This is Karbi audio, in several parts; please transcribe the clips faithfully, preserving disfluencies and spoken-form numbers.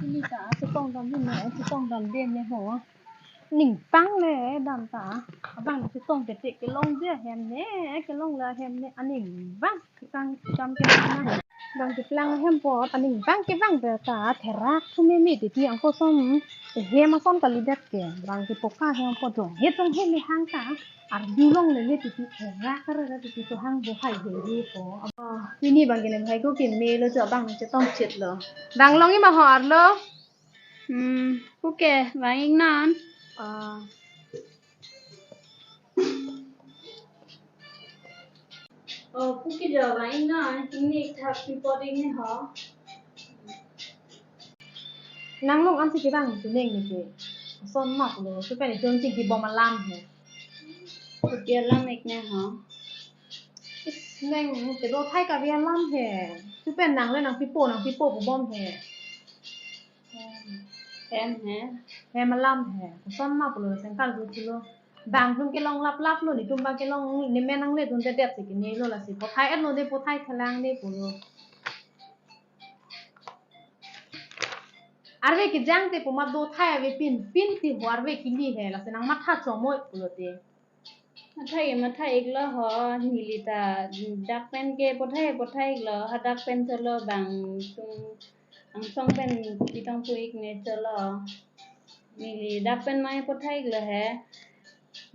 Ini ta, chetong dam ini, chetong dam dam ne ho. Aning bang le dam ta. Abang chetong te te kelong dia hem ne, kelong la hem ne, aning bang. Kang kam ke na. Bang keplang hem apot, aning bang ke bang be ta, therak thu meme titi angko som. Hem ason kalidet ke, bang ke poka hem apot dong. He tong he le hang ta. Arjulong le le titi therak kar ra titi to hang bo hai he he ko. Ah, pini bang ke nem hai ko ke melo jo bang chetong chet lo. Bang long ima ho arlo. Hmm, puke, bang ik non. Ah. Oh, puke jo bang ik non, ini thak pi pot ik ne ho. Nang long ansi kevang tu neng ne ke. Son mak lo, tu pen itum si kebom alam he. Puke alam ik ne ho. Is, neng ke do thai kave alam he. Tu pen nang le nangpipo, nangpipo kebom he. Hem he. Hem alam he. Son ma pulo sengkal du pulo. Bang atum kelong lap lap lo, netum bang kelong ne men nangle dundedet si kene lo lasi. Pothai et lo de, pothai thelang de pulo. Arve kejang te pu ma do thai ave pin, pin ti ho arve kili he, lasi nang matha chomoi pulo te. Mathai, mathai ik lo ho, neli ta dak pen ke pothai, pothai ik lo, hadak pen cholo bang atum angsong pen pitong pu ik ne cholo. Neli dak pen mai pothai ik lo he.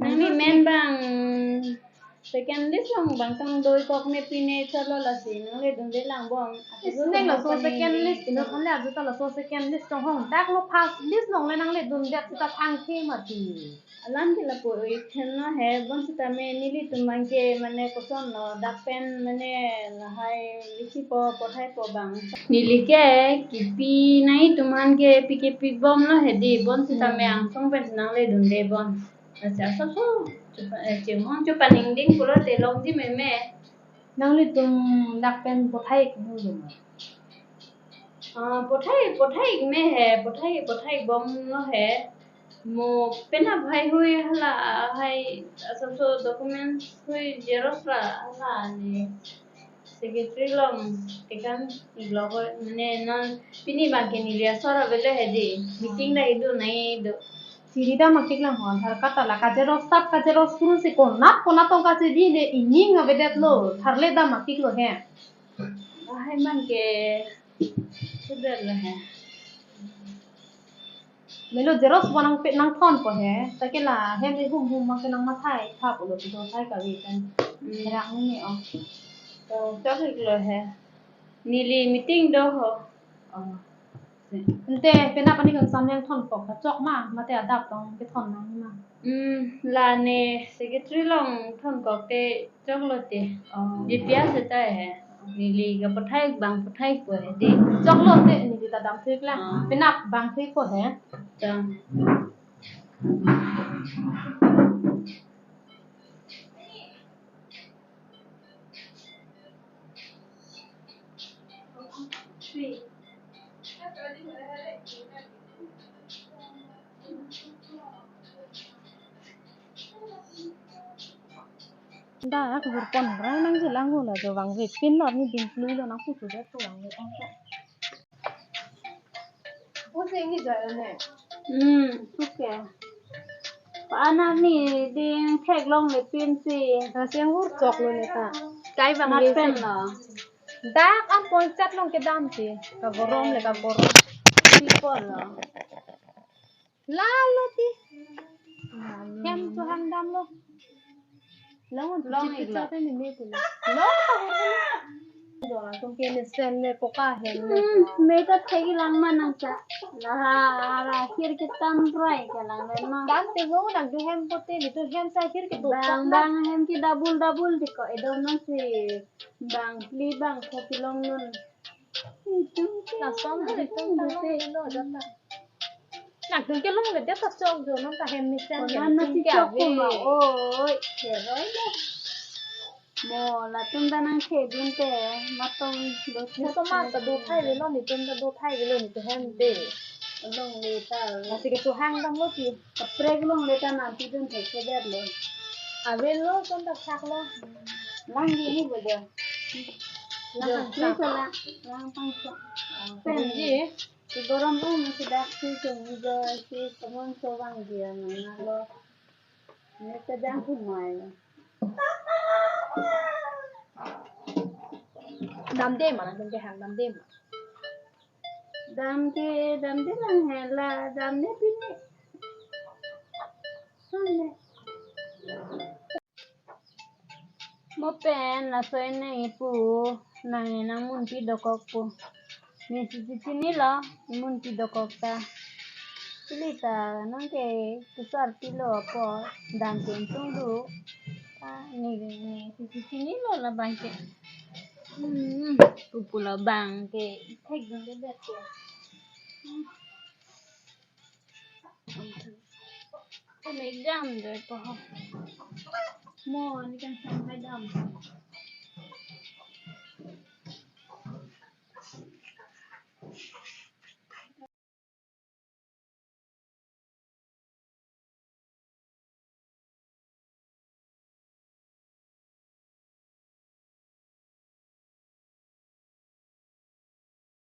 Nangli men bang second list along bang tong doi kok ne pine cholo lasi nangle dunde lang bom. Is neng laso second list, ino onle aju ta laso second list tong hong. Dak lo first list along le nangle dundet seta thang the mati. Alam ke lapu ik theno he, bonsitame nelitum bang ke mane koson lo, dak pen mane lahai lisi po, pothai po bang. Neli ke kipi nangtum aphan ke pi ke pibom lo he di, bonsitame Hmm. angsong pen nangle dunde bom. Acha so so, chupa, eh, chimon chupa ningding pulo te longji meme. Nanglitum dak pen pothai ik nu lo ma? Ah, pothai, pothai ik me he, pothai, pothai ik bom lo he. Mo penap hai hui hala hai asapso documents hui xerox ra hala ne secretary along tekan ik lo ko mane non pini bang ke neli asor avelo he di meeting ta idu nai do. Siri dam akik lang hon, thar kata la ka xerox tap ka xerox kuru si konat konat tong ka si di ne ining avedet lo, thar le dam akik lo he. Lahai man ke sudah lo he. Melo xerox bo nangpe nangthon po he, ta ke la hem ihum hum ma ke nang mathai tha pulo pi do thai kave kan. Hmm. Rak ni ne o. To chok ik lo he. Neli meeting do ho. Oh. Ante penap ani kangsam nangthon kok ta chok ma, mate adap tong kethon nang ma. Hmm, la ne secretary along thon kok te chok lo te. Oh. G P S ta he. Neli ke pothai bang pothai ko he de. Chok lo te neli ta dam thik la. Oh. Penap bang thik ko he. Chang. Dak hurpon rai nangji lang hula jo bang ve pin nor ni ding plui lo nang pusu det tu bang ve ong. Pusing ni jai ne. Hmm, okay. Pa anak ni ding thek long le pin si. Nasi anghur chok lo ne ta. Kai bang nat le pen si lo. Dak an pon chat long kedam si. Ka gorom le ka gorom. Sipon lo. Lalo ti. Hem tu hang dam lo. Long long tu ik lo. Chit chit ni me tu lo. Long ta hur lo. Dong atum ke ne sen ne poka hem ne. Hmm, me ta thek lang ma nang cha. La la hir ke tam rai ke lang le ma. Kan te ngo nang tu hem pote ni tu hem sa hir ke tu bang bang hem ke double double di ko edom nang si. Bang pli bang ko pilong nun. Lason tu itum ta long lo jata. Nangtum ke longledet ta chok jo non ta hem mesen ke. Nang nangtum ke chok ave. Ko ma oi. Heroi le. Mo latum ta nang thedun te matong do. Mo to ma ta do thai velo netum ta do thai velo netum hem de. Longle ta. Lasi ke suhang dam lo ti. Kaprek longle ta nangpidun thekthedet lo. Avelo son ta thak lo. Lang di ni bo jo. Lang pangsa. Lang pangsa. Pen ji. Si gorom um si dak si sung jo si temun so vang dia mana lo. Ini sedang kumai. Damde ma, damde hang, damde ma. Damde, damde lang hela, damde pini. Sone. Mo pen laso nangkipu, nang nangmunpi dokok pu. Ne si chinilo, munpi dokok ta. Pili ta nang ke kusar pilo apot, dam ke tung du. Ta ne, ne si chinilo labang ke. Hmm, pupu labang ke. Thek dun ke bet ke. Kami jam doi po ho. Mo, ni kan sampai dam.